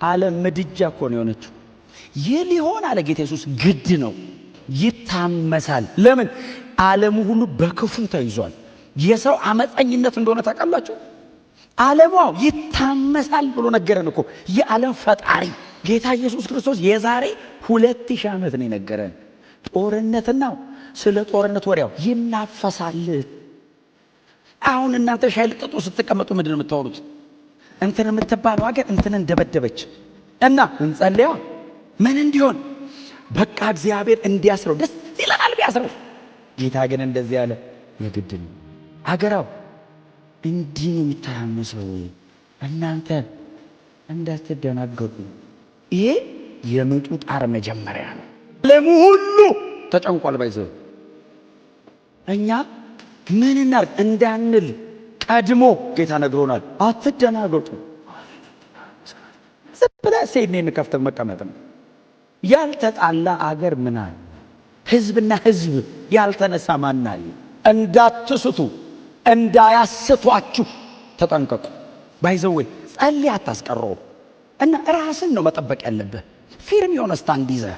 ዓለም ምድጃ እኮ ነው የሆነችው። ይህ ሊሆን አለ ጌታ ኢየሱስ ግድ ነው፣ ይታመሳል። ለምን? ዓለሙ ሁሉ በክፉ ተይዟል። የሰው አመፀኝነት እንደሆነ ታውቃላችሁ። ዓለሙ ይታመሳል ብሎ ነገረን እኮ የዓለም ፈጣሪ ጌታ ኢየሱስ ክርስቶስ የዛሬ 2000 ዓመት ነው የነገረን። ጦርነትና ስለ ጦርነት ወሬያው ይናፈሳል። አሁን እናንተ ሻይ ልጠጡ ስትቀመጡ ምንድን ነው የምታወሩት? እንትን የምትባለው ሀገር እንትንን ደበደበች እና እንጸልያ ምን እንዲሆን በቃ እግዚአብሔር እንዲያስረው ደስ ይለናል ቢያስረው። ጌታ ግን እንደዚህ ያለ የግድ ነው። አገራው እንዲህ ነው የሚተራመሰው። እናንተ እንዳትደናገጡ፣ ይሄ የምጡ ጣር መጀመሪያ ነው። ዓለሙ ሁሉ ተጨንቋል። By the way እኛ ምን እናርግ እንዳንል ቀድሞ ጌታ ነግሮናል። አትደናገጡ። ዝም ብለህ ሴድኔን ከፍተህ መቀመጥ ነው። ያልተጣላ አገር ምን አለ? ህዝብና ህዝብ ያልተነሳ ማን አለ? እንዳትስቱ እንዳያስቷችሁ ተጠንቀቁ። By the way ጸልይ አታስቀረው እና ራስን ነው መጠበቅ ያለብህ። Firm የሆነ stand ይዘህ